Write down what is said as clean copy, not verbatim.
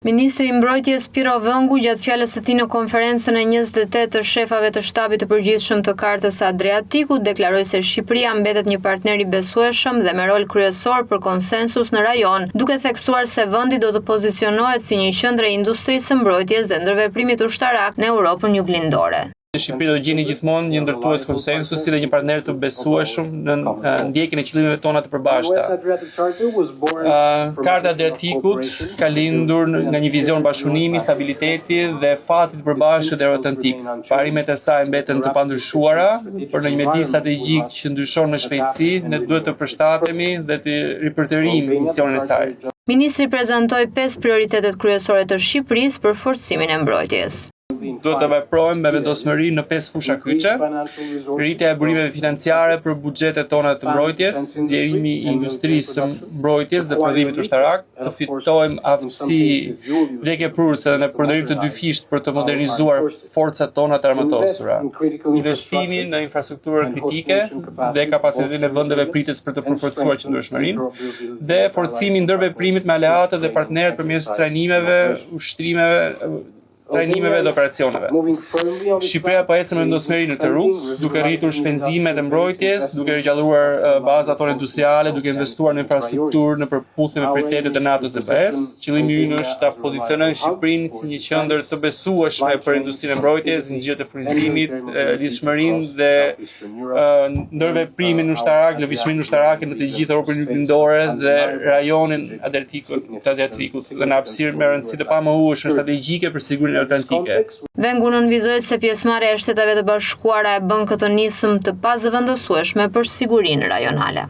Ministri i Mbrojtjes Pirro Vengu gjatë fjalës së tij në konferencën e 28 të shefave të Shtabit të Përgjithshëm të Kartës së Adriatikut deklaroi se Shqipëria mbetet një partner i besueshëm dhe me rol kryesor për konsensus në rajon, duke theksuar se vendi do të pozicionohet si një qendër e industrisë së mbrojtjes dhe ndërveprimit ushtarak në Europën Juglindore. Në Shqipëri do të gjeni gjithmonë një ndërtues konsensusi dhe një partner të besueshëm në ndjekjen e qëllimeve tona të përbashkëta. Karta e Adriatikut ka lindur nga një vizion bashkëpunimi, stabiliteti dhe fatit të përbashkët euroatlantik. Parimet e saj mbeten të pandryshuara, por në një mjedis strategjik që ndryshon me shpejtësi, ne duhet të përshtatemi dhe të ripërtërijmë misionin e saj. Ministri prezantoi pesë prioritetet kryesore të Shqipërisë për forcimin e mbrojtjes. Duhet të veprojmë me vendosmëri në pesë fusha kyçe: rritja e burimeve financiare për buxhetet tona të mbrojtjes, zgjerimi i industrisë së mbrojtjes dhe prodhimit ushtarak, të fitojmë aftësi vdekjeprurëse dhe në përdorim të dyfishtë për të modernizuar forcat tona të armatosura, investimi në infrastrukturën kritike dhe kapacitetin e vendeve pritës për të përforcuar qëndrueshmërinë dhe forcimi i ndërveprimit me aleatët dhe partnerët përmes trajnimeve, ushtrimeve, trajnimeve dhe operacioneve. Shqipëria po ecën me vendosmëri në këtë rrugë, duke rritur shpenzimet e mbrojtjes, duke rigjallëruar bazat tona industriale, duke investuar në infrastrukturë në përputhje me prioritetet e NATO-s dhe BE-s. Qëllimi ynë është ta pozicionojmë Shqipërinë si një qendër të besueshme për industrinë e mbrojtjes, zinxhirët e furnizimit, lidhshmërinë dhe ndërveprimin ushtarak, lëvizshmërinë ushtarake në të gjithë Europën Juglindore dhe rajonin Adriatikut, të Adriatikut dhe në hapësirë me rëndësi të pamohueshme strategjike për sigurinë atlantike. Vengu nënvizoi se pjesëmarrja e Shteteve të Bashkuara e bën këtë nismë të pazëvendësueshme për sigurinë rajonale.